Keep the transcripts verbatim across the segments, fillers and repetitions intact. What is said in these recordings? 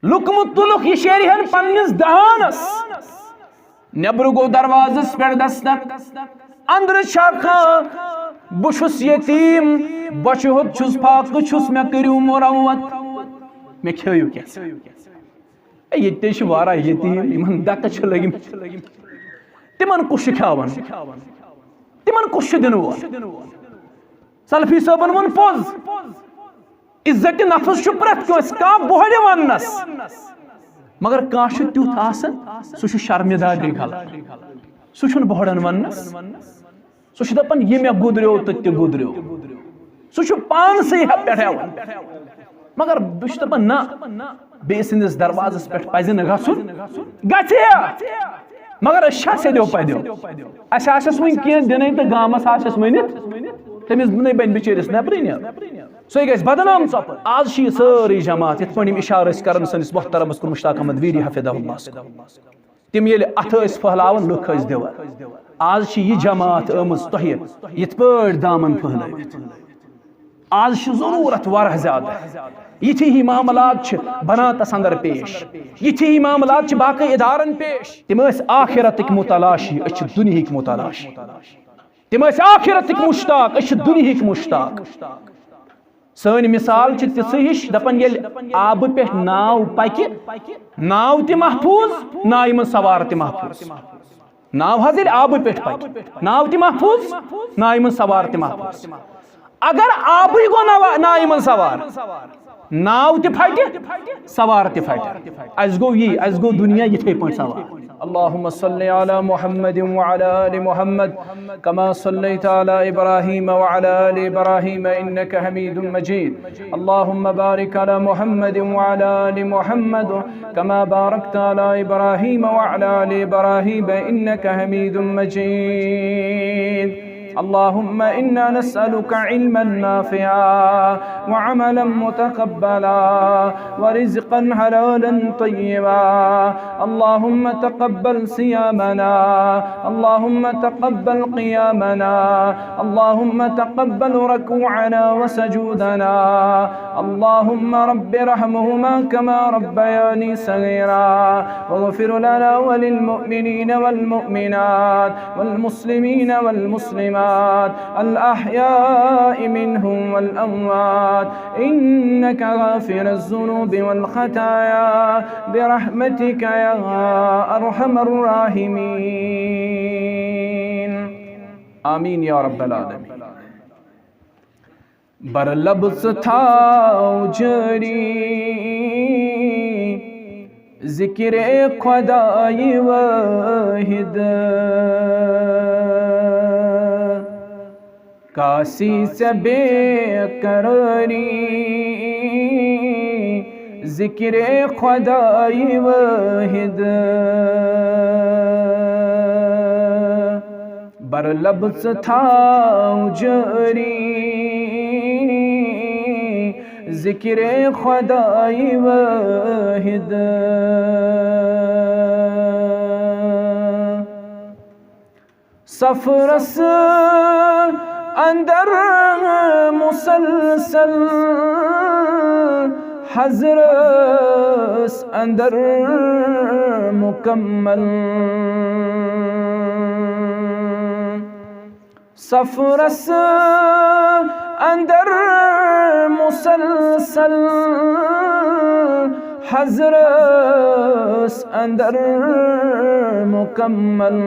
لُکمہٕ تُلُکھ یہِ شیرِ ہن پننِس دہانس۔ نیبرٕ گوٚو دروازس پٮ۪ٹھ دستک۔ اندرٕ چھا کانٛہہ؟ بہٕ چھُس یتیٖم، بۄچھِ ہوٚت چھُس، فاقہٕ چھُس، مےٚ کٔرِو مُروت، مےٚ کھیٲیِو کینٛہہ۔ اے، ییٚتہِ تہِ چھِ واریاہ یتیٖم، یِمن دکہٕ چھِ لٔگمٕتۍ۔ تِمن کُس چھُ کھیاوان؟ تِمن کُس چھُ دِنہٕ وول؟ سلفی صٲبن ووٚن پوٚز، عزت نفس چھُ پرٛٮ۪تھ کٲنٛسہِ، کانٛہہ بۄہرِ وننس، مگر کانٛہہ چھُ تیُتھ آسان، سُہ چھُ شرمہِ دارِ غلط، سُہ چھُنہٕ بۄہرن وننس۔ سُہ چھُ دپان، یہِ مےٚ گُدریو تہٕ تہِ گُدریو۔ سُہ چھُ پانسٕے ہٮ۪تھ پٮ۪ٹھ ہٮ۪وان۔ مگر بہٕ چھُس دپان، نہ، بیٚیہِ سٕنٛدِس دروازس پٮ۪ٹھ پزِ نہٕ گژھُن۔ گژھِ۔ مگر أسۍ چھا سیٚدیو پدیو؟ اسہِ آسٮ۪س وُنہِ کینٛہہ دِنٕے تہٕ گامس آسٮ۪س ؤنِتھ، تٔمِس نَے بنہِ بِچٲرِس نٮ۪برٕے نیرُن۔ سُے گژھِ بدنام ژۄپٲرۍ۔ آز چھِ یہِ سٲرٕے جماعت، یِتھ پٲٹھۍ یِم اِشارٕ ٲسۍ کران سٲنِس محترمس کُن مشتاق احمد ویری حفظہ اللہ۔ تِم ییٚلہِ اَتھٕ ٲسۍ پھٔہلاوان، لُکھ ٲسۍ دِوان۔ آز چھِ یہِ جماعت آمٕژ تۄہہِ یِتھ پٲٹھۍ دامن پھٔہلٲوِتھ۔ آز چھِ ضروٗرت واریاہ زیادٕ۔ یِتھی ہی معاملات چھِ بناتس اندر پیش، یِتھی ہی معاملات چھِ باقٕے ادارن پیش۔ تِم ٲسۍ آخرتٕکۍ متلاشی، أسۍ چھِ دُنیہٕکۍ متلاشی۔ تِم ٲسۍ آخرتٕکۍ مشتاق، أسۍ چھِ دُنیہٕکۍ مشتاق۔ سٲنۍ مثال چھِ تِژھٕے ہِش، دَپان، ییٚلہِ آبہٕ پٮ۪ٹھ ناو پَکہِ، ناو تہِ محفوٗظ، نایہِ منٛز سوار تہِ محفوٗظ۔ ناو حظ ییٚلہِ آبہٕ پٮ۪ٹھ پَکہِ، ناو تہِ محفوٗظ، نایہِ منٛز سوار تہِ محفوٗظ۔ اگر آبٕے گوٚو نوا-، نایہِ منٛز سوار، ناو تہِ پھٹہِ، سوار تہِ پھٹہِ۔ اَسہِ گوٚو یی، اَسہِ گوٚو دُنیا یِتھَے پٲٹھۍ سوار۔ اللهم صل على محمد وعلى آل محمد كما صليت على إبراهيم وعلى آل إبراهيم إنك حميد مجيد. اللهم بارك على محمد وعلى آل محمد كما باركت على إبراهيم وعلى آل إبراهيم إنك حميد مجيد. اللهم إنا نسألك علما نافعا وعملا متقبلا ورزقا حلالا طيبا. اللهم تقبل صيامنا، اللهم تقبل قيامنا، اللهم تقبل ركوعنا وسجودنا. اللهم رب ارحمهما كما ربياني صغيرا، واغفر لنا وللمؤمنين والمؤمنات والمسلمين والمسلمات الأحياء منهم والأموات إنك غافر الذنوب والخطايا برحمتك يا أرحم الراحمين. آمين يا رب العالمين. بر لب ژٕ تھاو جٲری ذِکرِ خۄدایہِ وٲحِد۔ کاسی ژےٚ بے قرٲری ذِکرِ خۄدایہِ وٲحِد۔ بر لب ژٕ تھاو جٲری ذِکرِ خۄدایہِ وٲحِد۔ سفرس اندر مسلسل، حضرس اندر مکمل۔ سفرس اندر مسلسل، حضرس اندر مکمل۔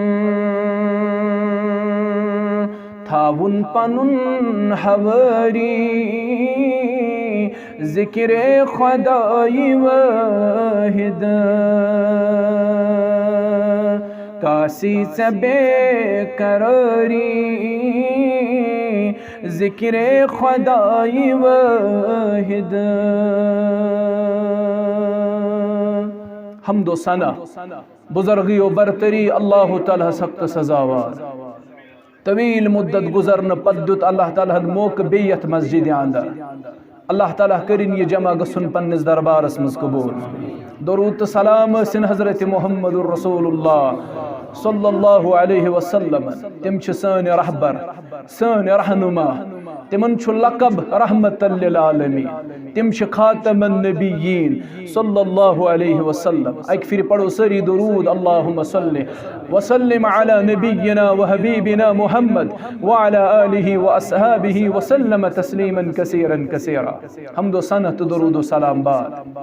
تھاوُن پنُن حوٲری ذِکرِ خۄدایہِ وٲحِد۔ کاسی ژےٚ بے قرٲری ذِکرِ خۄدایہِ وٲحِد۔ حمد و ثنا بزرگی و برتری اللہ تعالیٰ ہس حق تہٕ سزاوار۔ طویل مدت گزرنہٕ پتہٕ دیُت اللہ تعالیٰ ہن موقعہٕ بیٚیہِ یتھ مسجدِ اندر۔ اللہ تعالیٰ کٔرِن یہِ جمع گژھُن پننِس دربارس منٛز قبول۔ درود تہٕ سلام ٲسِن حضرت محمد رسول اللہ صلی اللہ علیہ وسلم۔ تِم چھِ سٲنۍ رہبر، سٲنۍ رہنما، تِمن چھُ لقب رحمت للعالمین۔ تِم چھِ خاتم النبیین صلی اللہ علیہ وسلم۔ اکہِ پھِرِ پرو سٲری درود، اللہم صلی وسلم علی نبینا و حبیبنا محمد وعلی آلہ و اصحابہ وسلم تسلیما کثیرا کثیرا۔ حمد و ثنا تہٕ درود و سلام بعد۔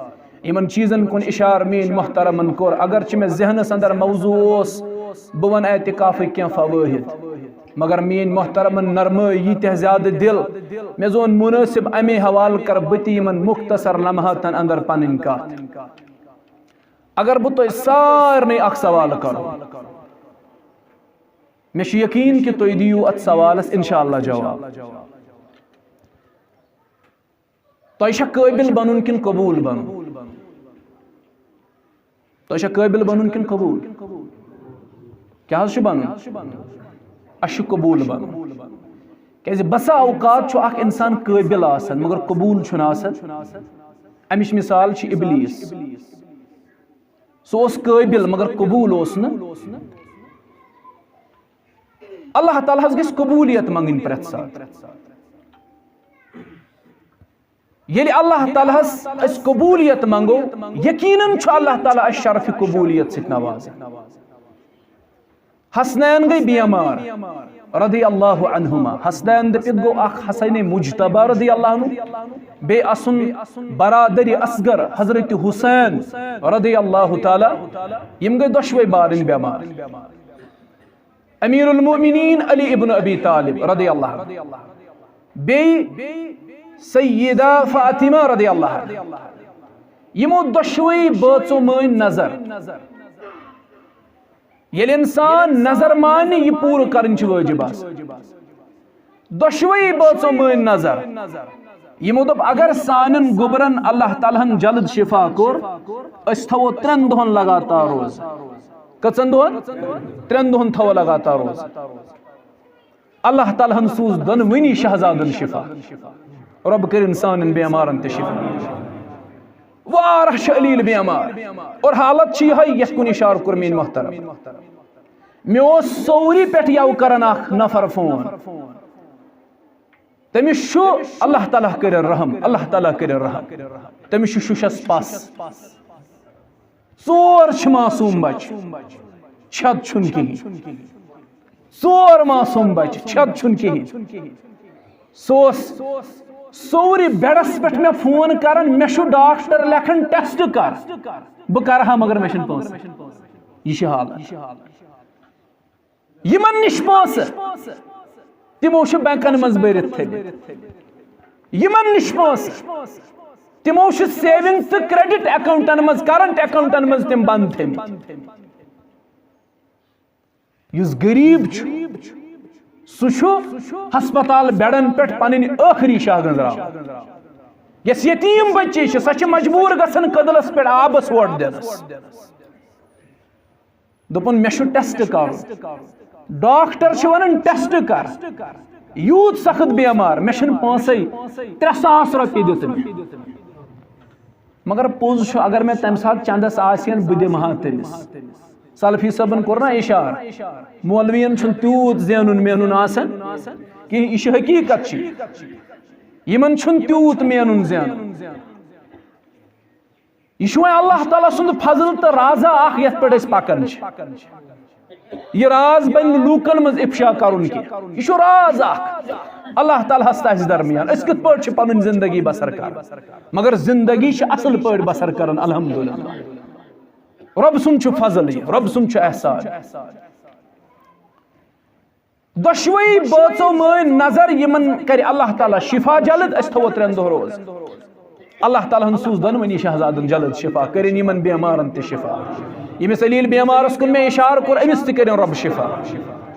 یِمن چیٖزن کُن اِشارٕ میٲنۍ محترمن کوٚر۔ اگرچہِ مےٚ ذہنس اندر موضوع اوس، بہٕ ونہٕ اعتکافٕکۍ کینٛہہ فوٲہد، مگر میٲنۍ محترمن نرمٲے ییٖتیٛاہ زیادٕ دِل، مےٚ زون مُنٲسِب، امے حوالہٕ کرٕ بہٕ تہِ یِمن مختصر لمحاتن اندر پنٕنۍ کتھ۔ اگر بہٕ تۄہہِ سارنٕے اکھ سوال کرو، مےٚ چھُ یقین کہِ تُہۍ دِیِو اتھ سوالس انشاءاللہ جواب۔ تۄہہِ چھا قٲبِل بنُن کِنہٕ قبوٗل بنُن؟ تۄہہِ چھا قٲبِل بنُن کِنہٕ قبوٗل؟ کیٛاہ حظ چھُ بنُن؟ اَسہِ چھُ قبوٗل بنُن۔ کیٛازِ بسا اوقات چھُ اکھ انسان قٲبِل آسان، مگر قبوٗل چھُنہٕ آسان۔ اَمِچ مثال چھِ ابلیٖس۔ سُہ اوس قٲبِل، مگر قبوٗل اوس نہٕ۔ اللہ تعالیٰ ہس گژھِ قبوٗلیت منٛگٕنۍ پرٛٮ۪تھ ساتہٕ۔ ییٚلہِ اللہ تعالیٰ ہس أسۍ قبوٗلیت منٛگو، یقیناً چھُ اللہ تعالیٰ اَسہِ شرفِ قبوٗلیت سۭتۍ نوازان۔ حسنین گٔے بیمار، رضی اللہ عنہما۔ حسنین دٔپِتھ گوٚو اکھ حسن مجتبیٰ رضی اللہ عنہ، بیٚیہِ اسُن برادر اصغر حضرت حسین رضی اللہ تعالیٰ، یِم گٔے دۄشوے بارٕنۍ بیمار۔ امیر المؤمنین علی ابن ابی طالب رضی اللہ عنہ، بیٚیہِ سیدہ فاطمہ رضی اللہ عنہ، یِمو دۄشوٕے بٲژو مٲنۍ نظر۔ ییٚلہِ انسان نظر مانہِ، یہِ پوٗرٕ کرٕنۍ چھِ وٲجِب آسان۔ دۄشوٕے بٲژو مٲنۍ نظر۔ یِمو دوٚپ، اگر سانٮ۪ن گوٚبرن اللہ تعالیٰ ہن جلد شفا کوٚر، أسۍ تھاوو ترٛٮ۪ن دۄہن لگاتار روزٕ۔ کٔژن دۄہن؟ ترٛٮ۪ن دۄہن تھاوو لگاتار روزٕ۔ اللہ تعالیٰ ہن سوٗز دۄنوٕنی شہزادن شفا۔ رۄب کٔرِن سانٮ۪ن بیمارن تہِ شفا۔ واریاہ چھِ علیل بیمار۔ اور حالت چھِ یِہوٚے، یَتھ کُن اِشارٕ کوٚر میٛٲنۍ محترم۔ مےٚ اوس سوری پٮ۪ٹھ یَوٕ کران اکھ نفر فون۔ تٔمِس چھُ، اللہ تعالیٰ کٔرِن رحم، اللہ تعالیٰ کٔرِن رحم۔ تٔمِس چھُ شُشَس پَس۔ ژور چھِ معصوٗم بچہِ، چھَد چھُنہٕ کِہیٖنۍ۔ ژور معصوٗم بچہِ، چھَد چھُنہٕ کِہیٖنۍ۔ سُہ اوس سورِ بیڈس پٮ۪ٹھ مےٚ فون کران، مےٚ چھُ ڈاکٹر لیکھان ٹیسٹ کر، بہٕ کرٕ ہا مگر مےٚ چھِنہٕ پونٛسہٕ۔ یہِ چھِ حالت۔ یِمن نِش پونٛسہٕ، تِمو چھِ بینکن منٛز بٔرِتھ تھٲومٕتۍ۔ یِمن نِش پونٛسہٕ، تِمو چھِ سیونگ تہٕ کریڈٹ اکاؤنٹن منٛز، کرنٹ اکاؤنٹن منٛز تِم بند تھٲومٕتۍ۔ یُس غریب چھُ، سُہ چھُ ہسپتال بیڈن پٮ۪ٹھ پنٕنۍ ٲخری شاہ گنزراوان۔ یۄس یتیٖم بچی چھِ، سۄ چھِ مجبوٗر گژھان کٔدلس پٮ۪ٹھ آبس ووٹ دِنس۔ دوٚپُن، "مےٚ چھُ ٹیسٹ کرُن۔" ڈاکٹر چھُ ونان، "ٹیسٹ کر، یوٗت سخت بیمار، مےٚ چھِنہٕ پونٛسَے، ترٛےٚ ساس رۄپیہِ دِتہٕ مےٚ۔" مگر پوٚز چھُ، اگر مےٚ تَمہِ ساتہٕ چندس آسہِ ہن، بہٕ دِمہٕ ہا تٔمِس۔ سلفی صٲبن کوٚر نا اِشارٕ، مولوین چھُنہٕ تیوٗت زینُن مینُن آسان کِہیٖنۍ، یہِ چھِ حقیٖقت چھِ۔ یِمن چھُنہٕ تیوٗت مینُن زینُن۔ یہِ چھُ وۄنۍ اللہ تعالیٰ سُنٛد فضل تہٕ رازا اکھ، یتھ پٮ۪ٹھ أسۍ پکان چھِ۔ یہِ راز بنہِ نہٕ لوٗکن منٛز افشا کرُن کینٛہہ۔ یہِ چھُ راز اکھ۔ اللہ تعالیٰ ہس تہٕ اسہِ درمیان أسۍ کِتھ پٲٹھۍ چھِ پنٕنۍ زندگی بسر کران، مگر زندگی چھِ اصل پٲٹھۍ بسر کران، الحمدللہ۔ رۄب سُنٛد چھُ فضل یہِ، رۄب سُنٛد چھُ احسان۔ دۄشوٕے بٲژو مٲنۍ نظر، یِمن کرِ اللہ تعالیٰ شفا جلد، أسۍ تھاوو ترٛٮ۪ن دۄہ روزٕ۔ اللہ تعالیٰ ہن سوٗز دۄنوٕنی شہزادن جلد شفا، کٔرِن یِمن بیمارن تہِ شفا۔ ییٚمِس علیل بیمارس کُن مےٚ اِشارٕ کوٚر، أمِس تہِ کٔرِن رۄب شفا۔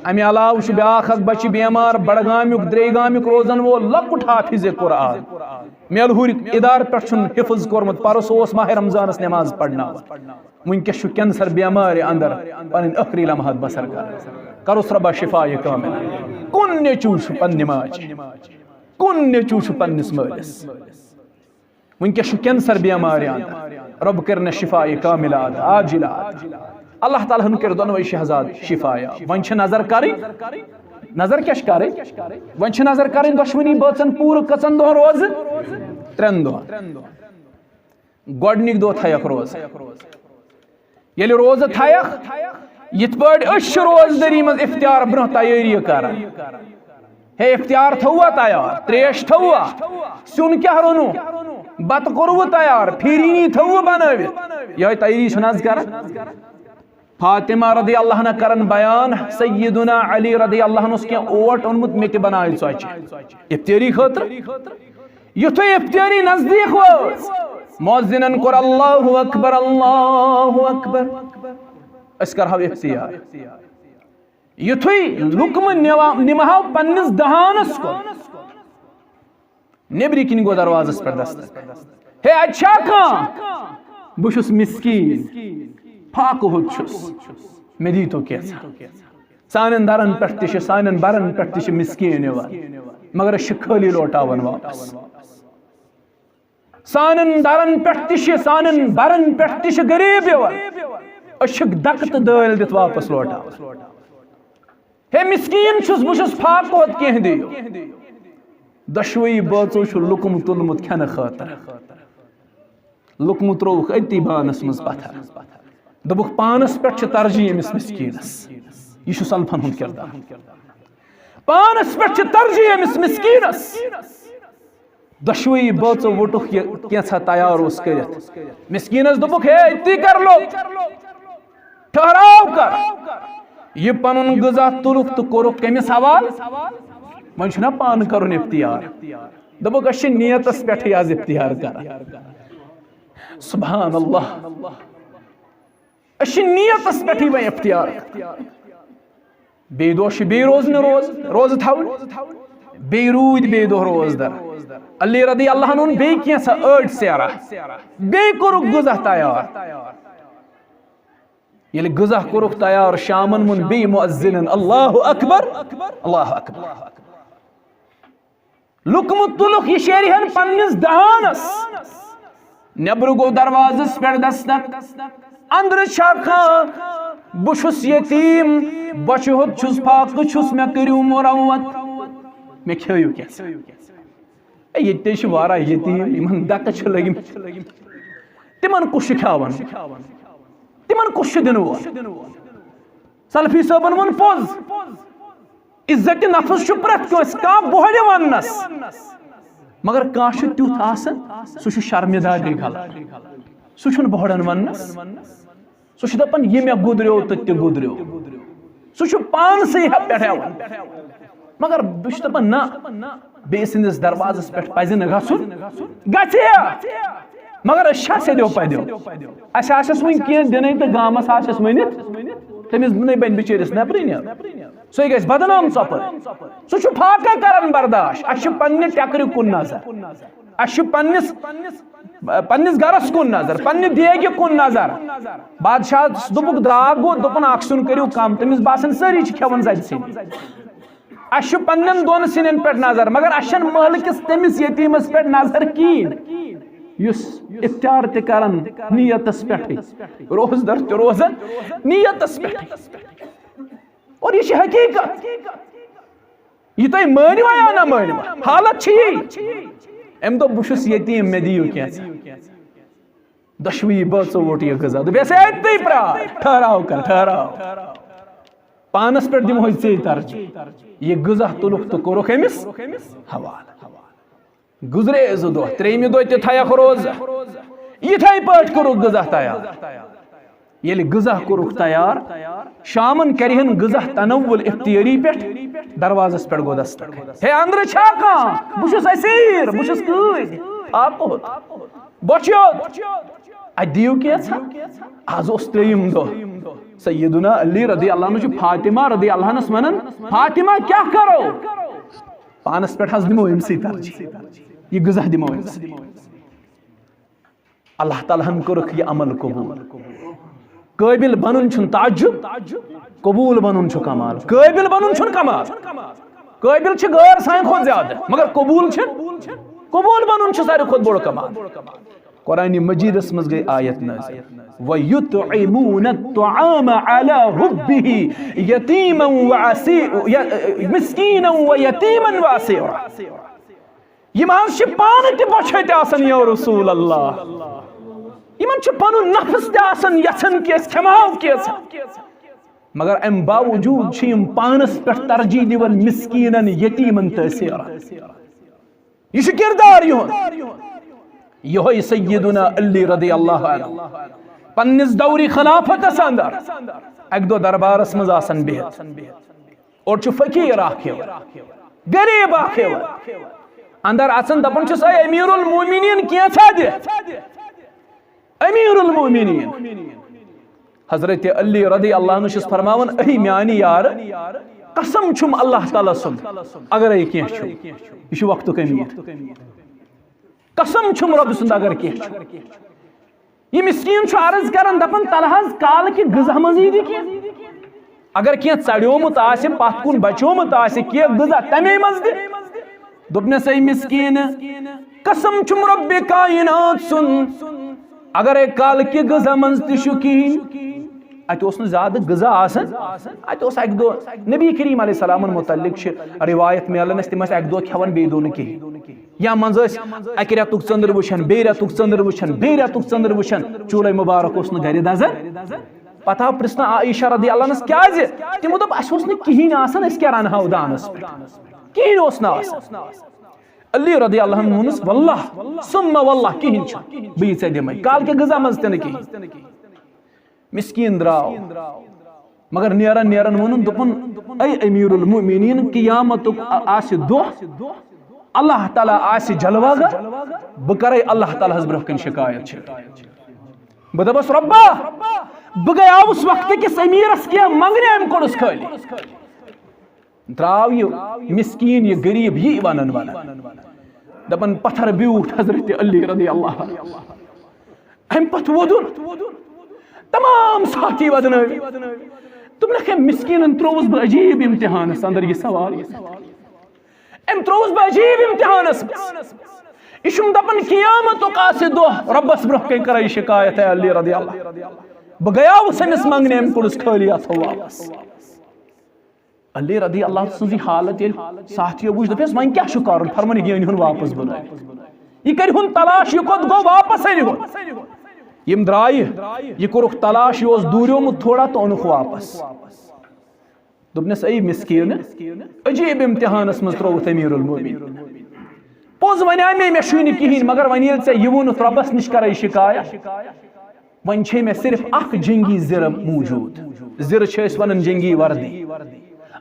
اَمہِ علاوٕ چھُ بیٛاکھ اکھ بچہِ بیمار، بڈگامیُک، درے گامیُک روزن وول لۄکُٹ حافظ قرآن۔ میلہوٗرِ ادارٕ پٮ۪ٹھ چھُن حفظ کوٚرمُت، پرُس اوس ماہِ رمضانس نماز پرناوان۔ وٕنکیٚس چھُ کینسر بیمارِ اندر پنٕنۍ ٲخری لمحات بسر کران۔ کرُس رۄبا شفا یہِ کامل۔ کُن نیٚچوٗ چھُ پننہِ ماجہِ، کُن نیٚچوٗ چھُ پننِس مٲلِس۔ وٕنکیٚس چھُ کینسر بیمارِ اندر۔ رۄب کٔرِنَس شفا یہِ کامل عاجل۔ اللہ تعالیٰ ہن کٔرۍ دۄنوَے شہزاد شفا یاب۔ وۄنۍ چھِ نظر کرٕنۍ نظر کیٛاہ چھِ کَرٕنۍ؟ وۄنۍ چھِ نظر کَرٕنۍ دۄشوٕنی بٲژن پوٗرٕ کٔژَن دۄہَن روزٕ؟ ترٛٮ۪ن دۄہَن۔ گۄڈٕنِکۍ دۄہ تھایَکھ روزٕ۔ ییٚلہِ روزٕ تھایَکھ، یِتھ پٲٹھۍ أسۍ چھِ روزدٔری منٛز افطار برٛونٛہہ تیٲری کران۔ ہے، افطار تھووا تیار؟ ترٛیش تھووا؟ سیُن کیٛاہ روٚنوٕ؟ بَتہٕ کوٚروٕ تیار؟ پھِرِنی تھووٕ بنٲوِتھ؟ یِہوٚے تیٲری چھِنہٕ حظ کران؟ فاطمہ رضی اللہ عنہ کرن بیان، سیدنا علی رضی اللہ عنہ اوس کینٛہہ اوٹ اوٚنمُت، مےٚ تہِ بناو ژۄچہِ افطٲری خٲطرٕ۔ یُتھُے افطٲری نزدیٖک وٲژ، مؤذنن کوٚر اللہ اکبر، اللہ اکبر، أسۍ کرہو افطار۔ یُتھُے لُقمہٕ نِوا-، نِمہو پننِس دہانس کُن، نیٚبرِ کِنۍ گوٚو دروازس پٮ۪ٹھ دستک۔ ہے، اتہِ چھا کانٛہہ؟ بہٕ چھُس مسکیٖن، فاقہٕ ہوٚت چھُس، مےٚ دیٖتو کینٛژھا۔ سانٮ۪ن درن پٮ۪ٹھ تہِ چھِ، سانٮ۪ن برن پٮ۪ٹھ تہِ چھِ مسکیٖن یِوان، مگر أسۍ چھِ خٲلی لوٹاوان واپس۔ سانٮ۪ن درن پٮ۪ٹھ تہِ چھِ، سانٮ۪ن برن پٮ۪ٹھ تہِ چھِ غریٖب یِوان، أسۍ چھِکھ دکہٕ تہٕ دٲلۍ دِتھ واپس لوٹاوان۔ ہے مسکیٖن چھُس، بہٕ چھُس فاقہٕ ہوٚت، کینٛہہ دِیِو۔ دۄشوٕے بٲژو چھُ لُقمہٕ تُلمُت کھٮ۪نہٕ خٲطرٕ۔ لُقمہٕ ترٛووُکھ أتی بانس منٛز پتھر۔ دوٚپُکھ، پانس پٮ۪ٹھ چھِ ترجیح أمِس مسکیٖنس۔ یہِ چھُ سلفن ہُنٛد کردار۔ پانس پٮ۪ٹھ چھِ ترجیح أمِس مسکیٖنس۔ دۄشوٕے بٲژو ووٚٹُکھ یہِ کینٛژھا تیار اوس کٔرِتھ۔ مسکیٖنس دوٚپُکھ، ہے، أتی کر لوٚت، ٹھہراو کر۔ یہِ پنُن غذا تُلُکھ تہٕ کوٚرُکھ کٔمِس حوالہٕ؟ وۄنۍ چھُنہ پانہٕ کرُن افطار۔ دوٚپُکھ، أسۍ چھِ نیتس پٮ۪ٹھٕے آز افطار کران۔ سبحان اللہ۔ أسۍ چھِ نیتس پٮ۪ٹھٕے وۄنۍ افطار۔ بیٚیہِ دۄہ چھِ بیٚیہِ روزنہِ روز-، روزٕ تھاوٕنۍ۔ بیٚیہِ روٗدۍ بیٚیہِ دۄہ روزدر۔ علی رضی اللہ عنہُن بیٚیہِ کینٛژھا أڑۍ سیرا۔ بیٚیہِ کوٚرُکھ غذا تیار۔ ییٚلہِ غذا کوٚرُکھ تیار، شامن ووٚن بیٚیہِ مؤذنن، اللہ اکبر، اللہ اکبر۔ لُقمہٕ تُلُکھ یہِ شیرِ ہن پننِس دہانس۔ نیبرٕ گوٚو دروازس پٮ۪ٹھ دستک۔ اندرٕ چھا کانٛہہ؟ بہٕ چھُس یتیٖم، بۄچھِ ہوٚت چھُس، فاقہٕ چھُس، مےٚ کٔرِو مُروت، مےٚ کھیٲیِو کینٛژھا۔ اے، ییٚتہِ تہِ چھِ واریاہ یتیٖم، یِمن دکہٕ چھِ لٔگمٕتۍ۔ تِمن کُس چھُ کھیاوان؟ تِمن کُس چھُ دِنہٕ وول؟ سلفی صٲبن ووٚن پوٚز، عزت نفس چھُ پرٛٮ۪تھ کٲنٛسہِ، کانٛہہ بۄہرِ وننس، مگر کانٛہہ چھُ تیُتھ آسان، سُہ چھُ شرمہِ دارِ غلط، سُہ چھُنہٕ بۄہرن وننس، سُہ چھُ دپان، یہِ مےٚ گُدریو تہٕ تہِ گُدریو، سُہ چھُ پانسٕے پٮ۪ٹھ ہٮ۪وان۔ مگر بہٕ چھُس دَپان، نہ، بیٚیہِ سٕنٛدِس دروازس پٮ۪ٹھ پَزِ نہٕ گژھُن۔ گژھِ یا؟ مگر أسۍ چھا سیٚدیو پَدیو؟ اَسہِ آسٮ۪س وٕنہِ کینٛہہ دِنٕے تہٕ گامَس آسٮ۪س ؤنِتھ، تٔمِس نَے بَنہِ بِچٲرِس نٮ۪برٕے نیرُن۔ سُے گژھِ بدنام ژۄپٲرۍ۔ سُہ چھُ فاقہ کران برداش۔ اَسہِ چھُ پننہِ ٹٮ۪کرِ کُن نظر۔ اَسہِ چھُ پننِس، پننِس گرس کُن نظر، پننہِ دیگہِ کُن نظر۔ بادشاہس دوٚپُکھ، درٛاو گوٚو، دوٚپُن، اکھ سیُن کٔرِو کم۔ تٔمِس باسان، سٲری چھِ کھٮ۪وان زَدِ سِنۍ۔ اَسہِ چھُ پننٮ۪ن دۄن سِنٮ۪ن پٮ۪ٹھ نظر، مگر اَسہِ چھَنہٕ محلہٕ کِس تٔمِس یتیٖمس پٮ۪ٹھ نظر کِہیٖنۍ، یُس افطار تہِ کران نیتس پٮ۪ٹھٕے، روزدر تہِ روزان نیتس پٮ۪ٹھٕے۔ اور یہِ چھِ حقیٖقت۔ یہِ تُہۍ مٲنِوا یا نہ مٲنِوا، حالت چھِ یی۔ أمۍ دوٚپ، بہٕ چھُس یتیٖم، مےٚ دِیِو کینٛژھا۔ دۄشوٕے بٲژو ووٚٹ یہِ غذا۔ دوٚپُس، ہے، أتی پرٛار، ٹھہراو کر، ٹھہراو۔ پانس پٮ۪ٹھ دِمہوے ژے ترجیح۔ یہِ غذا تُلُکھ تہٕ کوٚرُکھ أمِس حوالہٕ۔ گُزرے زٕ دۄہ، ترٛیٚیِمہِ دۄہ تہِ تھایَکھ روزٕ۔ یِتھَے پٲٹھۍ کوٚرُکھ غذا تیار۔ ییٚلہِ غذا کوٚرُکھ تیار، شامن کرِہن غذا تناول افطٲری پٮ۪ٹھ، دروازس پٮ۪ٹھ گوٚو دستک۔ ہے، اندرٕ چھا کانٛہہ؟ بہٕ چھُس اسیٖر، بہٕ چھُس قۭدۍ۔ آ، کوٚت؟ بۄچھِ یوت۔ اَتہِ دِیِو کینٛژھا۔ آز اوس ترٛیٚیِم دۄہ۔ سیدنا علی رضی اللہ عنہ چھُ فاطمہ رضی اللہ عنہس ونان، فاطمہ، کیٛاہ کرو؟ پانس پٮ۪ٹھ حظ دِمو أمسٕے ترجیح، یہِ غذا دِمو أمسٕے۔ اللہ تعالیٰ ہن کوٚرُکھ یہِ عمل قبول۔ قٲبل بنُن چھُنہٕ تعجب، قبول بنُن چھُ کمال۔ قٲبل بنُن چھُنہٕ کمال۔ قٲبل چھِ غٲر سانہِ کھۄتہٕ زیادٕ، مگر قبول چھِ، قبول بنُن چھُ ساروی کھۄتہٕ بوٚڑ کمال۔ قرآن مجیدس منٛز گٔے آیت نازل، وَيُطْعِمُونَ الطَّعَامَ عَلَى حُبِّهِ يَتِيمًا وَأَسِي-، ي-، مِسْكِينًا وَيَتِيمًا وَأَسِيرًا۔ یِم حظ چھِ پانہٕ تہِ بۄچھِ ہَتہِ آسان، یا رسول اللہ۔ یِمن چھُ پنُن نفس تہِ آسان یژھان کہِ أسۍ کھٮ۪مہو کینٛژھا۔ مگر امہِ باوجوٗد چھِ یِم پانس پٮ۪ٹھ ترجیح دِوان مسکیٖنن، یتیٖمن تہٕ اسیرن۔ یہِ چھُ کردار یِہُنٛد۔ یِہوٚے سیدنا علی رضی اللہ عنہ پننِس دورِ خلافتس اندر اکہِ دۄہ دربارس منٛز آسان بِہِتھ۔ اور چھُ فقیٖر اکھ یِوان، غریب اکھ یِوان۔ اندر اژان دپان چھُس، "اے امیر المومنین، کینٛژھا دِ۔" امیر المومنین حضرت علی رضی اللہ عنہ چھُس فرماوان، "اے میانہِ یار، قسم چھُم اللہ تعالیٰ سُنٛد، اگرے کینٛہہ چھُ، یہِ چھُ وقتُک امیر۔ قسم چھُم رۄبہٕ سُنٛد، اگر کینٛہہ چھُ۔" یہِ مسکیٖن چھُ عرض کران، دپان، "تلہٕ حظ کالہٕ کہِ غذا منٛزٕے دِ کینٛہہ۔ اگر کینٛہہ ژڑیومُت آسہِ، پتھ کُن بچیومُت آسہِ کینٛہہ غذا، تمے منٛز دِ۔" دوٚپنس، "اے مسکیٖن، قسم چھُم رۄبِ کائنات سُنٛد، اگرے کالہٕ کہِ غذا منٛز تہِ چھُ کِہیٖنۍ۔" اتہِ اوس نہٕ زیادٕ غذا آسان، اتہِ اوس اکہِ دۄہ نبی کریم علیہ السلامن متعلق چھِ روایت میلان اسہِ، تِم ٲسۍ اکہِ دۄہ کھٮ۪وان، بیٚیہِ دۄہ نہٕ کِہیٖنۍ۔ یا منٛزٕ ٲسۍ اکہِ رٮ۪تُک ژٔنٛدٕر وٕچھان، بیٚیہِ رٮ۪تُک ژٔنٛدٕر وٕچھان، بیٚیہِ رٮ۪تُک ژٔنٛدٕر وٕچھان، چوٗلے مُبارک اوس نہٕ گرِ دزان۔ پتہٕ آو پرژھنہٕ عائشہ رضی اللہ عنہس، کیازِ؟ تِمو دوٚپ، اسہِ اوس نہٕ کِہیٖنۍ آسان، أسۍ کیٛاہ رنہو دانس پٮ۪ٹھ؟ کِہیٖنۍ اوس نہٕ آسان۔ علی رضی اللہ عنہ ووٚنُس، واللہ ثم واللہ، کِہیٖنۍ چھُنہٕ، بہٕ یی ژےٚ دِمے، کالہٕ کہِ غذا منٛز تہِ نہٕ کِہیٖنۍ۔ مسکیٖن درٛاو۔ مگر نیران نیران ووٚنُن، دوٚپُن، اے امیر المومنین، قیامتُک آ-، آسہِ دۄہ، اللہ تعالیٰ آسہِ جلوہ گر، بہٕ کرے اللہ تعالیٰ ہس برونٛہہ کنہِ شکایت چھِ۔ بہٕ دپس، رۄبا، بہٕ گٔیاوُس وقتہٕ کِس امیرس کینٛہہ منٛگنہِ، أمۍ کوٚڑُس خٲلی۔ درٛاو یہِ مسکیٖن، یہِ غریٖب، یی ونان ونان۔ دپان، پتھر بیوٗٹھ حضرت علی رضی اللہ عنہ۔ امہِ پتہٕ وودُن۔ تمام ساتھی ودنٲوۍ۔ دوٚپنکھ، أمۍ مسکیٖنن ترٛووُس بہٕ عجیٖب امتحانس اندر یہِ سوال۔ أمۍ ترٛووُس بہٕ عجیٖب امتحانس منٛز۔ یہِ چھُم دپان، قیامتُک آسہِ دۄہ، رۄبس برونٛہہ کنہِ کرے یہِ شکایت، اے علی رضی اللہ، بہٕ گٔیاوُس أمِس منٛگنہِ، أمۍ کوٚڑُس خٲلی اتھو واپس۔ علی رضی اللہ سٕنٛز یہِ حالت ییٚلہِ ساتھیو وٕچھ، دوٚپنس، وۄنۍ کیٛاہ چھُ کرُن؟ فرمٲنِکھ، یہِ أنۍ ہُن واپس بُلٲوِتھ۔ یہِ کَرِ ہُن تلاش، یہِ کوٚت گوٚو؟ واپس أنۍ ہُن۔ یِم درٛایہِ، یہِ کوٚرُکھ تلاش، یہِ اوس دوٗریومُت تھوڑا تہٕ اوٚنُکھ واپس۔ دوٚپنس، اے مسکیٖن، عجیٖب امتحانس منٛز ترٛووُتھ امیر المومنین۔ پوٚز وَنیٛاے مےٚ، مےٚ چھُے نہٕ کِہیٖنۍ، مگر وۄنۍ ییٚلہِ ژےٚ یہِ ووٚنُتھ، رۄبس نِش کرے شکایت، وۄنۍ چھے مےٚ صرف اکھ جنگی زِرٕ موٗجوٗد۔ زِرٕ چھِ أسۍ ونان جنگی وردی۔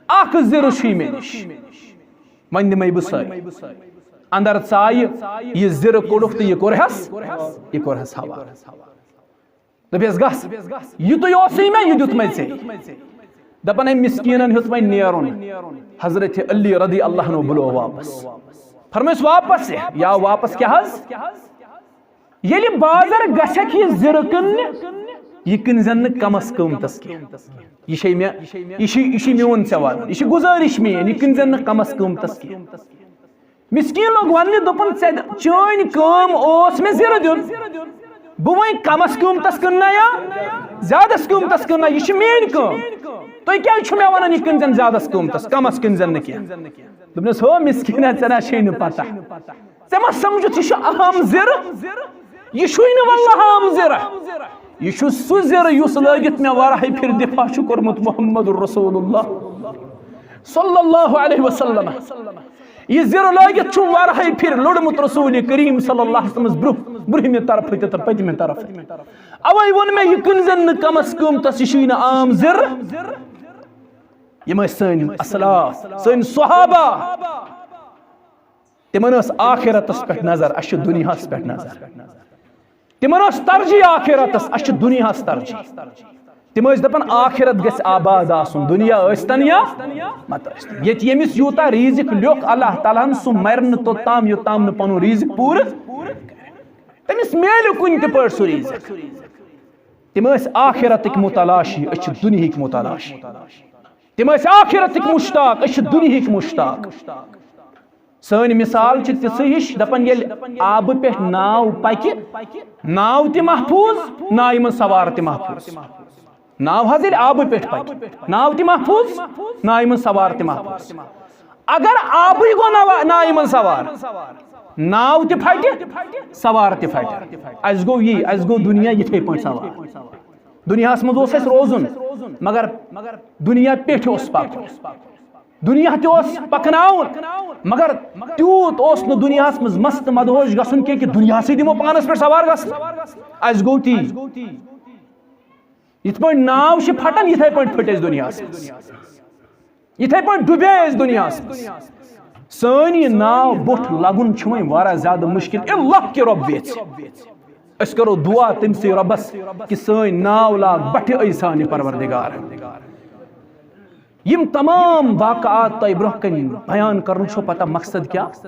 اکھ زِرٕ چھُے مےٚ نِش۔ وۄنۍ دِمے بہٕ سۄے۔ اندر ژایہِ، یہِ زِرٕ کوٚڑُکھ تہٕ یہِ کوٚرہس، یہِ کوٚرہس حوالہٕ۔ دوٚپیس، گژھ، یِتُے اوسُے مےٚ، یہِ دیُتمے ژےٚ۔ دپان، أمۍ مسکیٖنن ہیوٚت وۄنۍ نیرُن۔ حضرت علی رضی اللہ عنہ بُلو واپس۔ فرمٲیُس، واپس یہِ۔ یا واپس کیٛاہ حظ؟ ییٚلہِ بازر گژھکھ یہِ زِرٕ کٕننہِ، یہِ کٕنۍ زٮ۪ن نہٕ کمس قۭمتس کینٛہہ۔ یہِ چھے مےٚ، یہِ چھُ، یہِ چھُ میون ژےٚ وعدٕ، یہِ چھِ گُزٲرِش میٲنۍ، یہِ کٕنۍ زٮ۪ن نہٕ کمس قۭمتس کینٛہہ۔ مسکیٖن لوٚگ وننہِ، دوٚپُن، ژےٚ، چٲنۍ کٲم اوس مےٚ زِرٕ دیُن، بہٕ وۄنۍ کمس قۭمتس کٕننا یا زیادس قۭمتس کٕننا، یہِ چھِ میٲنۍ کٲم۔ تُہۍ کیٛازِ چھِو مےٚ ونان یہِ کٕنۍ زٮ۪ن زیادس قۭمتس، کمس کٕنۍ زٮ۪ن نہٕ کینٛہہ؟ دوٚپنس، ہو مسکیٖنا، ژےٚ نہ چھے نہٕ پتہ۔ ژےٚ ما سمجھُتھ، یہِ چھُ اہم زِرٕ؟ یہِ چھُے نہٕ واللہ اہم زِرٕ۔ یہِ چھُ سُہ زِرٕ یُس لٲگِتھ مےٚ واریاہہِ پھِرِ دفاع چھُ کوٚرمُت محمد رسول اللہ صلی اللہ علیہ وسلم۔ یہِ زِرٕ لٲگِتھ چھُم واریاہہِ پھِرِ لوٚڑمُت رسول کریم صلی اللہ علیہ وسلمس برٛونٛہہ، برٛونٛہمہِ طرفہٕ تہِ تہٕ پٔتمہِ طرفہٕ تہِ۔ اوے ووٚن مےٚ، یہِ کٕنۍ زٮ۪ن نہٕ کمس قۭمتس، یہِ چھُے نہٕ عام زِرٕ۔ یِم ٲسۍ سٲنۍ اسلاف، سٲنۍ صحابہ۔ تِمن ٲس آخرتس پٮ۪ٹھ نظر، اسہِ چھِ دُنیاہس پٮ۪ٹھ نظر۔ تِمن ٲس ترجیح آخرتس، اسہِ چھِ دُنیاہس ترجیح۔ تِم ٲسۍ دپان، آخرت گژھِ آباد آسُن، دُنیا ٲسۍتن یا مت ٲسۍتن۔ ییٚتہِ ییٚمِس یوٗتاہ ریٖزِق لیوٚکھ اللہ تعالیٰ ہن، سُہ مرِ نہٕ توٚتام یوٚتام نہٕ پنُن ریٖزِق پوٗرٕ، تٔمِس میلہِ کُنہِ تہِ پٲٹھۍ سُہ ریٖزِق۔ تِم ٲسۍ آخرتٕکۍ متلاشی، أسۍ چھِ دُنیہٕکۍ متلاشی۔ تِم ٲسۍ آخرتٕکۍ مشتاق، أسۍ چھِ دُنیہٕکۍ مشتاق۔ سٲنۍ مثال چھِ تِژھٕے ہِش، دَپان ییٚلہِ آبہٕ پٮ۪ٹھ ناو پَکہِ، ناو تہِ محفوٗظ، نایہِ منٛز سوار تہِ محفوٗظ۔ ناو حظ ییٚلہِ آبہٕ پٮ۪ٹھ پَکہِ، ناو تہِ محفوٗظ، نایہِ منٛز سوار تہِ محفوٗظ۔ اگر آبٕے گوٚو نوا-، نایہِ منٛز سوار، ناو تہِ پھٹہِ، سوار تہِ پھٹہِ۔ اَسہِ گوٚو یی، اَسہِ گوٚو دُنیا یِتھَے پٲٹھۍ سوار۔ دُنیاہَس منٛز اوس اَسہِ روزُن، مگر دُنیا پٮ۪ٹھ اوس پَکُن۔ دُنیا تہِ اوس پَکناوُن، مگر تیوٗت اوس نہٕ دُنیاہَس منٛز مست مدہوش گژھُن کینٛہہ کہِ دُنیاہَسٕے دِمو پانَس پٮ۪ٹھ سوار گژھُن۔ اَسہِ گوٚو تی۔ یِتھ پٲٹھۍ ناو چھِ پھٹان، یِتھَے پٲٹھۍ پھٔٹۍ أسۍ دُنیاہَس منٛز۔ یِتھَے پٲٹھۍ ڈُبے أسۍ دُنیاہَس منٛز۔ سٲنۍ یہِ ناو بوٚٹھ لَگُن چھُ وۄنۍ واریاہ زیادٕ مُشکِل، اِلا کہِ رۄب ویژھِ۔ أسۍ کَرو دُعا تٔمۍ سٕے رۄبَس کہِ سٲنۍ ناو لاگ بَٹھِ أے سانہِ پروردگار۔ یِم تمام واقعات تۄہہِ برونٛہہ کَنہِ بیان کَرُن چھُو پَتہ مقصد کیٛاہ؟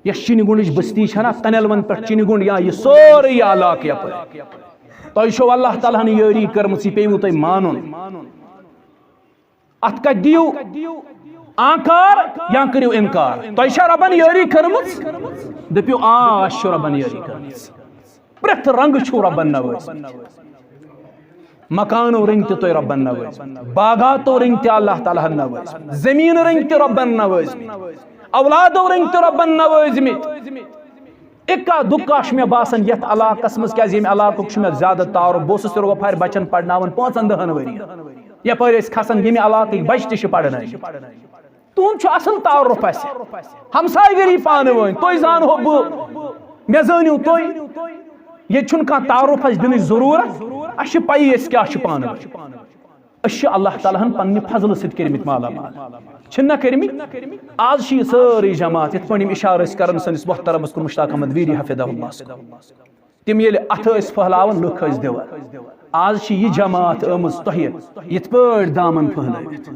یۄس چِنہِ گُنٛڈٕچ بستی چھَنا، تَنٮ۪لوَن پٮ۪ٹھ چِنہِ گُنٛڈ یا یہِ سورُے علاقہٕ یَپٲرۍ۔ تۄہہِ چھو اللہ تعالیٰ ہَن یٲری کٔرمٕژ، یہِ پیٚیِوٕ تۄہہِ مانُن۔ اَتھ کَتہِ دِیِو آنکار یا کٔرِو اِنکار؟ تۄہہِ چھا رۄبَن یٲری کٔرمٕژ؟ دٔپِو، آ، اَسہِ چھِ رۄبَن یٲری کٔرمٕژ۔ پرٛٮ۪تھ رنٛگہٕ چھُو رۄبَن نوٲزمٕتۍ۔ مکانو رٔنٛگۍ تہِ تۄہہِ رۄبَن نوٲزمٕتۍ، باغاتو رٔنٛگۍ تہِ اللہ تعالیٰ ہَن نوٲزمٕتۍ، زٔمیٖنہٕ رٔنٛگۍ تہِ رۄبَن نوٲزمٕتۍ، اولادو رٔنٛگۍ تہِ رۄبَن نوٲزمٕتۍ۔ اِکا دُکا چھُ مےٚ باسان یَتھ علاقَس منٛز، کیٛازِ ییٚمہِ علاقُک چھُ مےٚ زیادٕ تعارُف۔ بہٕ اوسُس تہِ وۄپھارِ بَچَن پَرناوان پانٛژَن دَہَن ؤرِیَن۔ یَپٲرۍ ٲسۍ کھسان، ییٚمہِ علاقٕکۍ بَچہِ تہِ چھِ پَران۔ تُہُنٛد چھُ اَصٕل تعارُف اَسہِ، ہمسایہِ گٔری پانہٕ ؤنۍ، تُہۍ زانہو بہٕ، مےٚ زٲنِو تُہۍ۔ ییٚتہِ چھُنہٕ کانٛہہ تعارُف اَسہِ دِنٕچ ضروٗرت، اَسہِ چھِ پَیی أسۍ کیٛاہ چھِ پانہٕ ؤنۍ۔ أسۍ چھِ اللہ تعالیٰ ہَن پننہِ فضلہٕ سۭتۍ کٔرمٕتۍ مالا مال۔ چھِنہٕ نہ کٔرمٕتۍ؟ آز چھِ یہِ سٲرٕے جماعت، یِتھ پٲٹھۍ یِم اِشارٕ ٲسۍ کران سٲنِس محترمس کُن مشتاق احمد ویری حفظہ اللہ۔ تِم ییٚلہِ اَتھٕ ٲسۍ پھٔہلاوان، لُکھ ٲسۍ دِوان۔ آز چھِ یہِ جماعت آمٕژ تۄہہِ یِتھ پٲٹھۍ دامن پھٔہلٲوِتھ۔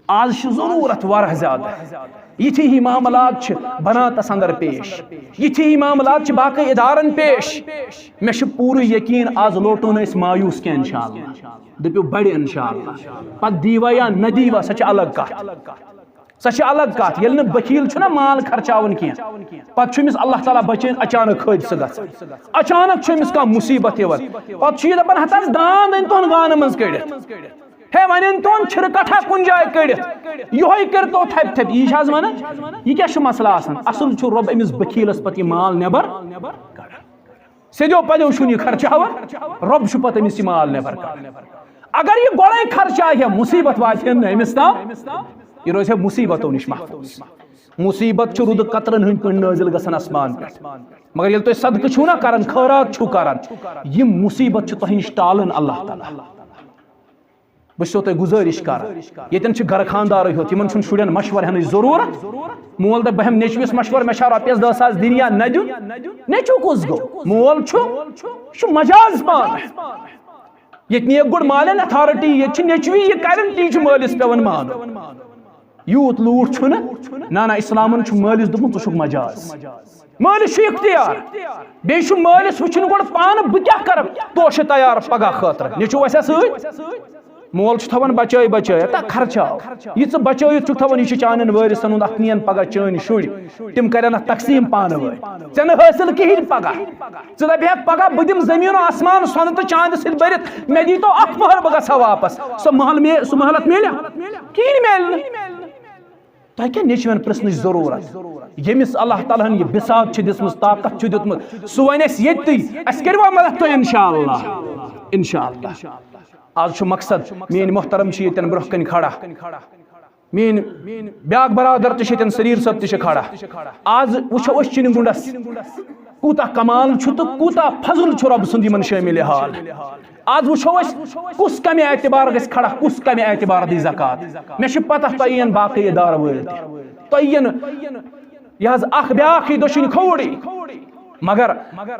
آز چھِ ضروٗرت واریاہ زیادٕ۔ یِتھی ہی معاملات چھِ بناتس اندر پیش، یِتھی ہی معاملات چھِ باقٕے ادارن پیش۔ مےٚ چھُ پوٗرٕ یقیٖن آز لوٹو نہٕ أسۍ مایوس کینٛہہ انشاءاللہ۔ دٔپِو بڑِ انشاءاللہ۔ پتہٕ دیٖوا یا نہ دیٖوا، سۄ چھِ الگ کتھ۔ سۄ چھِ الگ کتھ۔ ییٚلہِ نہٕ بخیل چھُنہ مال خرچاوان کینٛہہ، پتہٕ چھُ أمِس اللہ تعالیٰ بچٲوِن اچانک حٲدثہٕ گژھان، اچانک چھُ أمِس کانٛہہ مصیبت یِوان، پتہٕ چھُ یہِ دپان، ہتہٕ حظ داند أنۍ تُہن گانہٕ منٛز کٔڑِتھ۔ ہے، وۄنۍ أنۍ تون چھِرٕ کٹھا کُنہِ جایہِ کٔڑِتھ، یِہوٚے کٔرۍ تو تھپہِ تھپہِ۔ یہِ چھِ حظ وَنان، یہِ کیٛاہ چھُ مسلہٕ آسان؟ اَصٕل چھُ رۄب أمِس بٔخیٖلَس پَتہٕ یہِ مال نٮ۪بر کَڑان۔ سیٚدیو پَدیو چھُنہٕ یہِ خرچاوان، رۄب چھُ پَتہٕ أمِس یہِ مال نٮ۪بر کَڑان۔ اگر یہِ گۄڈَے خرچایہِ ہے، مُصیٖبت واتہِ ہے نہٕ أمِس تام، یہِ روزِ ہے مُصیٖبتو نِش محفوٗظ۔ مُصیٖبت چھُ رُدٕ قطرَن ہٕنٛدۍ پٲٹھۍ نٲزِل گژھان آسمان پٮ۪ٹھ، مگر ییٚلہِ تُہۍ صدقہٕ چھُو نہ کَران، خٲرات چھُو کَران، یِم مُصیٖبت چھِ تۄہہِ نِش ٹالان اللہ تعالیٰ۔ بہٕ چھُسو تۄہہِ گُزٲرِش کران، ییٚتٮ۪ن چھِ گرٕ خاندارٕے ہوت، یِمن چھُنہٕ شُرٮ۪ن مشورٕ ہٮ۪نٕچ ضروٗرت۔ مول دَپہِ، بہٕ ہٮ۪مہٕ نیٚچوِس مشورٕ، مےٚ چھا رۄپیَس دَہ ساس دِنۍ یا نہ دیُن؟ نیٚچوٗ کُس گوٚو؟ مول چھُ، یہِ چھُ مجاز پانہٕ۔ ییٚتہِ نِیَکھ گۄڈٕ مالٮ۪ن authority، ییٚتہِ چھِ نیٚچوی یہِ کران، تی چھُ مٲلِس پٮ۪وان مانُن۔ یوٗت لوٗٹھ چھُنہٕ۔ نہ، نہ، اِسلامن چھُ مٲلِس دوٚپمُت، ژٕ چھُکھ مجاز۔ مٲلِس چھُ اختیار۔ بیٚیہِ چھُ مٲلِس وٕچھُن گۄڈٕ پانہٕ، بہٕ کیٛاہ کرٕ، توشہِ تیار پگاہ خٲطرٕ۔ نیٚچوٗ وَسیا سۭتۍ؟ مول چھُ تھاوان بچٲے بچٲے، تا خرچاو۔ یہِ ژٕ بچٲوِتھ چھُکھ تھاوان، یہِ چھُ چانٮ۪ن وٲرِثن ہُنٛد، اَتھ نِین پگاہ چٲنۍ شُرۍ۔ تِم کرن اَتھ تقسیٖم پانہٕ وٲنۍ۔ ژےٚ نہٕ حٲصِل کِہیٖنۍ پگاہ۔ ژٕ دَپہِ ہَکھ پگاہ، بہٕ دِمہٕ زٔمیٖن و آسمان سۄنہٕ تہٕ چاندِ سۭتۍ بٔرِتھ، مےٚ دیٖتو اَکھ مۄہر، بہٕ گژھٕ ہا واپس۔ سۄ محل مے-، سُہ محلت میلہِ؟ کِہیٖنۍ میلہِ نہٕ۔ تۄہہِ کیٛاہ نیٚچوٮ۪ن پرٛژھنٕچ ضروٗرت؟ ییٚمِس اللہ تعالیٰ ہن یہِ بساط چھِ دِژمٕژ، طاقت چھُ دیُتمُت، سُہ وَنہِ اَسہِ ییٚتہِ، اَسہِ کٔرِوا مدد تُہۍ؟ انشاءاللہ، انشاءاللہ۔ آز چھُ مقصد، میٛٲنۍ محترم چھِ ییٚتٮ۪ن برٛونٛہہ کَنہِ کھڑا، میٛٲنۍ بیٛاکھ برادر تہِ چھِ ییٚتٮ۪ن، سریٖر صٲب تہِ چھِ کھڑا۔ آز وٕچھو أسۍ چِنہِ گُنٛڈس کوٗتاہ کمال چھُ تہٕ کوٗتاہ فضل چھُ رۄب سُنٛد یِمن شٲمِلِ حال۔ آز وٕچھو أسۍ کُس کمہِ اعتبار گژھِ کھڑا، کُس کمہِ اعتبار دی زکوٰۃ۔ مےٚ چھِ پتہ تۄہہِ یِن باقٕے ادارٕ وٲلۍ تہِ، تۄہہِ یِن یہِ حظ اکھ بیٛاکھ یی دٔچھِنۍ کھووُرٕے۔ مگر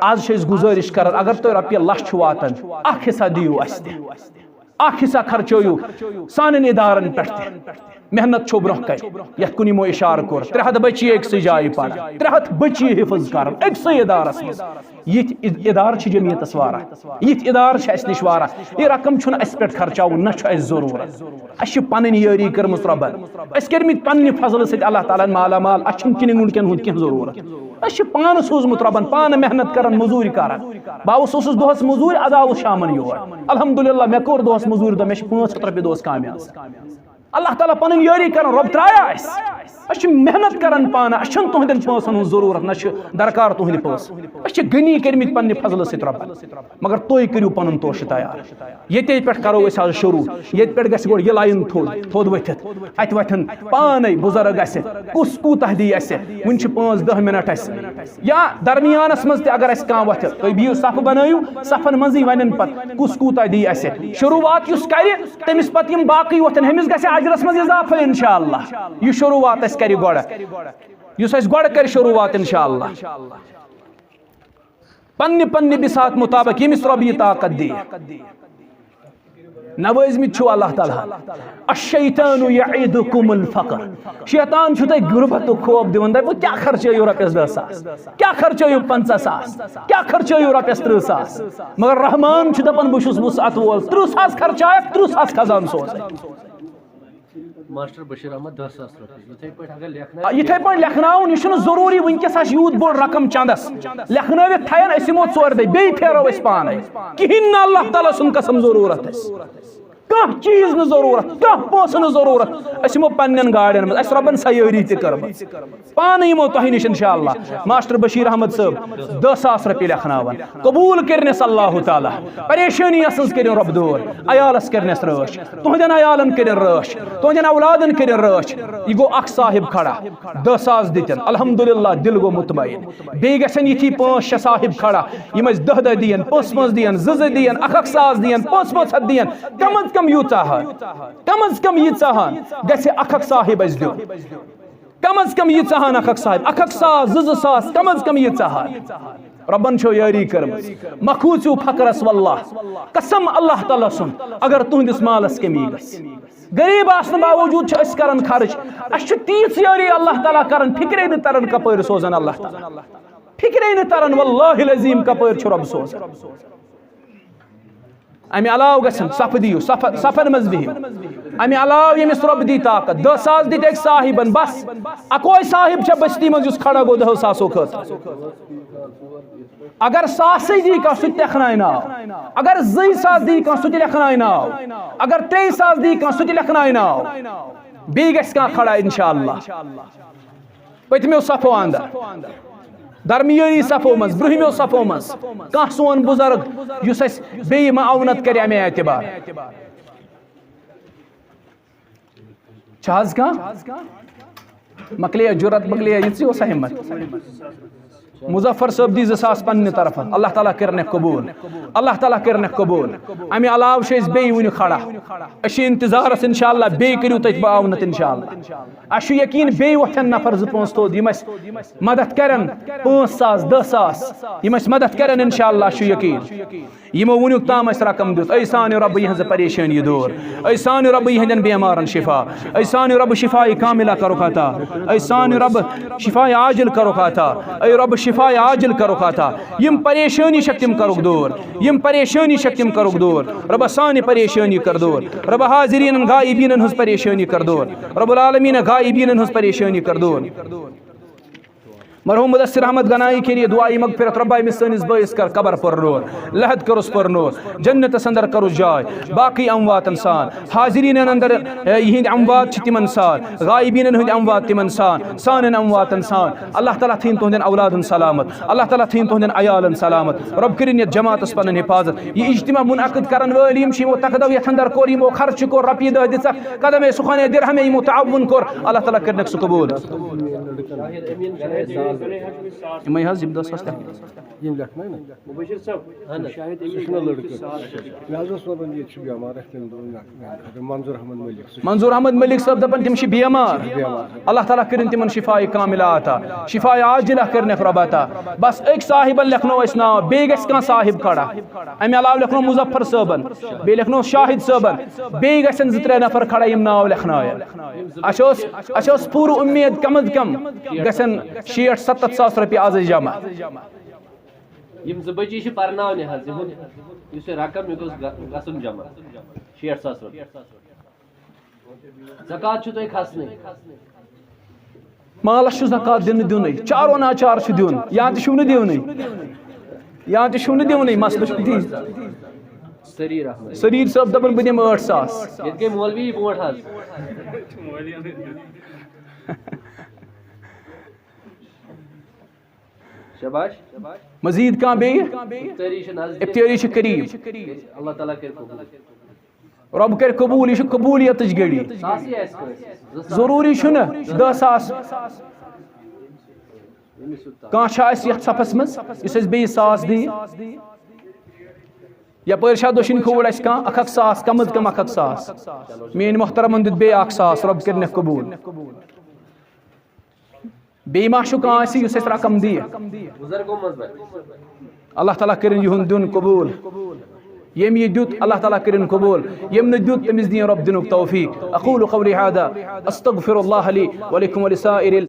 آز چھِ أسۍ گُزٲرِش کران، اگر تۄہہِ رۄپیہِ لچھ چھُ واتان، اکھ حصہ دِیِو اَسہِ تہِ۔ اکھ حصہ خرچٲیِو سانٮ۪ن ادارن پٮ۪ٹھ تہِ۔ محنت چھو برونٛہہ کنہِ، یتھ کُن یِمو اشارٕ کوٚر۔ ترٛےٚ ہتھ بچی أکسٕے جایہِ پران، ترٛےٚ ہتھ بچی حفظ کران أکسٕے ادارس منٛز۔ یِتھۍ اد-، ادارٕ چھِ جمعیتس واریاہ، یِتھۍ ادارٕ چھِ اسہِ نِش واریاہ۔ یہِ رقم چھُنہٕ اسہِ پٮ۪ٹھ خرچاوُن، نہ چھُ اسہِ ضروٗرت۔ اسہِ چھِ پنٕنۍ یٲری کٔرمٕژ رۄبن، اسہِ کٔرمٕتۍ پننہِ فضلہٕ سۭتۍ اللہ تعالیٰ ہن مالا مال۔ اسہِ چھُنہٕ کِنہٕ گُنٛڈ کٮ۪ن ہُنٛد کینٛہہ ضروٗرت۔ اسہِ چھِ پانہٕ سوٗزمُت رۄبن، پانہٕ محنت کران، مٔزوٗرۍ کران۔ بہٕ اوسُس دۄہس مٔزوٗرۍ، از آوُس شامن یور۔ الحمدللہ، مےٚ کوٚر دۄہس مٔزوٗرۍ دۄہ، مےٚ چھِ پانٛژھ ہتھ رۄپیہِ دۄہس کامہِ آسان۔ اللہ تعالیٰ پنٕنۍ یٲری کران، رۄب ترٛایہ اسہِ۔ أسۍ چھِ محنت کران پانہٕ، اسہِ چھنہٕ تُہنٛدٮ۪ن پونٛسن ہُنٛد ضروٗرت، نہ چھُ درکار تُہنٛدِ پونٛسہٕ۔ أسۍ چھِ غنی کٔرمٕتۍ پننہِ فضلہٕ سۭتۍ رۄبن، مگر تُہۍ کٔرِو پنُن توشہٕ تیار۔ ییٚتے پٮ۪ٹھ کرو أسۍ آز شروٗع، ییٚتہِ پٮ۪ٹھ گژھِ گۄڈٕ یہِ line تھوٚد، تھوٚد ؤتھِتھ۔ اتہِ وۄتھن پانے بُزرگ اسہِ، کُس کوٗتاہ دی اسہِ۔ وُنہِ چھِ پانٛژھ دہ منٹ اسہِ۔ یا درمیانس منٛز تہِ اگر اسہِ کانٛہہ وۄتھِ، تُہۍ بِہِو صفہٕ بنٲیِو، صفن منٛزٕے ونن پتہٕ کُس کوٗتاہ دی اسہِ۔ شروٗعات یُس کرِ، تٔمِس پتہٕ یِم باقٕے وۄتھن، ہُمِس گژھِ اجرس منٛز اضافہٕ انشاءاللہ۔ یہِ شروٗعات اسہِ کرِ گۄڈٕ، یُس اسہِ گۄڈٕ کرِ شروٗعات انشاءاللہ۔ پننہِ پننہِ بساط مطابق ییٚمِس رۄب یہِ طاقت دِیہِ۔ نوٲزمٕتۍ چھِو اللہ تعالیٰ ہن۔ الشیطان یعدکم الفقر۔ شیطان چھُ تۄہہِ غربتُک خوف دِوان، دپان، کیٛاہ خرچٲیِو رۄپیس دہ ساس؟ کیٛاہ خرچٲیِو پنٛژاہ ساس؟ کیٛاہ خرچٲیِو رۄپیس ترٕٛہ ساس؟ مگر رحمان چھُ دپان، بہٕ چھُس وُسعت وول، ترٕٛہ ساس خرچایکھ، ترٕٛہ ساس خزانہٕ سوزے۔ ماسٹر بشیر احمد، دہ ساس رۄپیہِ۔ یِتھے پٲٹھۍ اگر لیکھناوِ، آ، یِتھے پٲٹھۍ لیکھناوُن، یہِ چھُنہٕ ضروٗری وٕنکیٚس آسہِ یوٗت بوٚڑ رقم چندس۔ لیکھنٲوِتھ تھاین، أسۍ یِمو ژورِ دۄہہِ، بیٚیہِ پھیرو أسۍ پانے۔ کِہیٖنۍ نہٕ اللہ تعالیٰ سُنٛد قسم ضروٗرت اَسہِ۔ کانٛہہ چیٖز نہٕ ضروٗرت، کانٛہہ پونٛسہٕ نہٕ ضروٗرت۔ أسۍ یِمو پننٮ۪ن گاڑٮ۪ن منٛز، اَسہِ رۄبن سیٲری تہِ کٔرمٕژ۔ پانہٕ یِمو تۄہہِ نِش انشاءاللہ۔ ماسٹر بشیر احمد صٲب دہ ساس رۄپیہِ لیکھناوان۔ قبوٗل کٔرنس اللہ تعالیٰ۔ پریشٲنی ٲسٕنٛز کٔرِن رۄب دوٗر، عیالس کٔرنس رٲچھ، تُہنٛدٮ۪ن عیالن کٔرِن رٲچھ، تُہنٛدٮ۪ن اولادن کٔرِن رٲچھ۔ یہِ گوٚو اکھ صاحب کھڑا، دہ ساس دِتن، الحمدللہ، دِل گوٚو مطمئن۔ بیٚیہِ گژھن یِتھی پانٛژھ شےٚ صاحب کھڑا، یِم اَسہِ دہ دہ دِین، پانٛژھ پانٛژھ دِین، زٕ زٕ دِین، اکھ اکھ ساس دِین، پانٛژھ پانٛژھ ہتھ دِین، کم از کم ییٖژاہ ہن، کم از کم ییٖژاہ ہن گژھِ اکھ اکھ صاحب اَسہِ دیُن۔ کم از کم ییٖژاہ ہن اکھ اکھ صاحب، اکھ اکھ ساس، زٕ زٕ ساس، کم از کم ییٖژاہ ہن۔ رۄبن چھو یٲری کٔرمٕژ۔ مہ کھوٗژِو فقرس واللہ۔ قسم اللہ تعالیٰ سُنٛد، اگر تُہنٛدِس مالس کمی گژھِ، غریب آسنہٕ باوجود چھِ أسۍ کران خرٕچ۔ اَسہِ چھُ تیٖژ یٲری اللہ تعالیٰ کران، فکرے نہٕ تران کپٲرۍ سوزن اللہ تعالیٰ۔ فکرے نہٕ تران، واللہ العظیم کپٲرۍ چھُ رۄب سوزان۔ امہِ علاوٕ گژھن صفہٕ دِیِو، صفہٕ، صفن منٛز بِہِو۔ امہِ علاوٕ ییٚمِس رۄب دی طاقت، دہ ساس دِتۍ أکۍ صاحبن، بس اکوے صاحب چھےٚ بستی منٛز یُس کھڑا گوٚو دہو ساسو خٲطرٕ۔ اگر ساسٕے دی کانٛہہ، سُہ تہِ لیکھناوِ ناو۔ اگر زٕے ساس دی کانٛہہ، سُہ تہِ لیکھناوِ ناو۔ اگر ترٛے ساس دی کانٛہہ، سُہ تہِ لیکھناوِ ناو۔ بیٚیہِ گژھِ کانٛہہ کھڑا انشاءاللہ۔ پٔتمیو صفو اندر، درمیٲنی صفو منٛز، برٛونٛہمیو صفو منٛز کانٛہہ سون بُزرگ یُس اَسہِ بیٚیہِ معاونت کرِ اَمے اعتبار۔ چھا حظ کانٛہہ؟ مۄکلے جُرت، مۄکلے، یِژٕے اوسا ہمت؟ مظفر صٲب دی زٕ ساس پننہِ طرفہٕ، اللہ تعالیٰ کٔرنَکھ قبوٗل، اللہ تعالیٰ کٔرنَکھ قبوٗل۔ اَمہِ علاوٕ چھِ أسۍ بیٚیہِ وُنہِ کھڑا، أسۍ چھِ انتظارس انشاءاللہ، بیٚیہِ کٔرِو تُہۍ معاونت انشاءاللہ۔ اَسہِ چھُ یقیٖن بیٚیہِ وۄتھن نفر زٕ پانٛژھ تھوٚد، یِم اَسہِ مدد کرن، پانٛژھ ساس، دہ ساس، یِم اَسہِ مدد کرن انشاءاللہ، اَسہِ چھُ یقیٖن۔ یِمو وُنیُک تام اَسہِ رقم دیُت، اے سانہِ رۄبہٕ، یِہٕنٛز پریشٲنی دوٗر، اے سانہِ رۄبہٕ، یِہٕنٛدٮ۪ن بیمارن شفا، اے سانہِ رۄبہٕ، شفایہِ کاملہ کَرُکھ عطا، اے سانہِ رۄبہٕ، شفایہِ عاجل کَرُکھ عطا، اے رۄبہٕ، شفایہِ عاجل کَرُکھ عطا۔ یِم پریشٲنی چھَکھ، تِم کَرُکھ دوٗر، یِم پریشٲنی چھَکھ، تِم کَرُکھ دوٗر۔ رۄبہ، سانہِ پریشٲنی کَر دوٗر۔ رۄبہ، حاضریٖنَن غائبیٖنَن ہٕنٛز پریشٲنی کَر دوٗر۔ رب العالمین، غائبیٖنَن ہٕنٛز پریشٲنی کَر دوٗر۔ مرحوم مدثر احمد گنائی کے لیے دعائے مغفرت، رۄبہ، أمِس سٲنِس بٲیِس کر قبر پر نور، لحد کرُس پر نور، جنتس اندر کرُس جاے، باقی امواتن سان، حاضریٖنن اندر، اے، یِہِنٛدۍ اموات چھِ تِمن سان، غائبیٖنن ہٕنٛدۍ اموات تِمن سان، سانٮ۪ن امواتن سان۔ اللہ تعالیٰ تھٲیِن تُہنٛدٮ۪ن اولادن سلامت، اللہ تعالیٰ تھٲیِن تُہنٛدٮ۪ن عیالن سلامت۔ رۄب کٔرِن یتھ جماعتس پنٕنۍ حفاظت۔ یہِ اجتماع منعقد کرن وٲلۍ یِم چھِ، یِمو تقدو یتھ اندر کوٚر، یِمو خرچہٕ کوٚر، رۄپیہِ دہ دِژکھ، قدمے سخنے درہمے یِمو تعاون کوٚر، اللہ تعالیٰ کٔرِنکھ سُہ قبول۔ یِمَے حظ یِم دَہ ساس لیکھنٲے۔ یِم لیکھنٲے نا؟ مُبشِر صٲب، اہن حظ۔ شاہد امیٖن چھُنہ لٔڑکہٕ؟ مےٚ حظ اوس وَنان، ییٚتہِ چھُ بٮ۪مار اَسہِ، تَمہِ دۄہ اوٚن مےٚ میٛانہِ خٲطرٕ منظور احمد مٔلِک۔ سُہ چھُ منظور احمد مٔلِک صٲب دَپان تِم چھِ بٮ۪مار۔ بٮ۪مار۔ اللہ تعالیٰ کٔرِن تِمَن شِفایہِ کامِلہ عطا، شِفایہِ عاجلہ کٔرِنَکھ رۄب عطا۔ بَس أکۍ صاحِبَن لیکھنو اَسہِ ناو، بیٚیہِ گژھِ کانٛہہ صاحِب کھڑا۔ اَمہِ علاوٕ لیکھنو مُظفر صٲبَن، بیٚیہِ لیکھنو شاہد صٲبَن، بیٚیہِ گژھن زٕ ترٛےٚ نفر کھڑا یِم ناو لیکھناوَن۔ اَسہِ اوس، اَسہِ اوس پوٗرٕ اُمید کم از کم گژھن شیٹھ ستتھ ساس رۄپیہِ آزٕے جمع۔ یِم زٕ بچی چھِ پرناونہِ حظ، یِہُنٛد یُس یہِ رقم، یہِ گوٚژھ گژھُن جمع، شیٹھ ساس رۄپیہِ۔ زکوٰۃ چھُ تۄہہِ کھسنٕے۔ مالس چھُ زکوٰۃ دِنہٕ دیُنٕے، چارو ناچار چھُ دیُن، یا تہِ چھُو نہٕ دیُنٕے، یا تہِ چھُو نہٕ دیُنٕے، مسلہٕ چھُ تی۔ سریٖر احمد۔ سریٖر صٲب دَپان، "بہٕ دِمہٕ ٲٹھ ساس۔" ییٚتہِ گٔے مولوی برونٛٹھ حظ۔ شاباش۔ مزید کانٛہہ بیٚیہِ؟ افطٲری چھِ نزدیٖک۔ افطٲری چھِ قریٖب۔ اللہ تعالیٰ کٔرِنۍ قبوٗل۔ رۄب کَرِ قبوٗل، یہِ چھُ قبوٗلیتٕچ گٔڑی۔ ساسٕے آسہِ کٲنٛسہِ۔ زٕ ساس۔ ضروٗری چھُنہٕ دَہ ساس۔ أمِس چھُ تَتھ۔ کانٛہہ چھا اَسہِ یَتھ صفس منٛز یُس اَسہِ بیٚیہِ ساس دِیہِ؟ یَپٲرۍ چھا دٔچھِنۍ کھووُر اَسہِ کانٛہہ؟ اَکھ اَکھ ساس، کم از کم اَکھ اَکھ ساس۔ میٛٲنۍ محترمن دیُت بیٚیہِ اَکھ ساس، رۄب کٔرِنَکھ قبوٗل۔ بیٚیہِ ما چھُ کانٛہہ اَسہِ یُس اَسہِ رقم دِیہِ؟ بُزرگو منٛز بَنہِ۔ اللہ تعالیٰ کٔرِنۍ یِہُنٛد دیُن قبوٗل۔ ییٚمۍ یہِ دیُت، اللہ تعالیٰ کٔرِنۍ قبوٗل۔ ییٚمۍ نہٕ دیُت، تٔمِس دِیِن رۄب دِنُک توفیٖق۔ اقول قولی هذا، استغفر الله لي ولكم ولسائر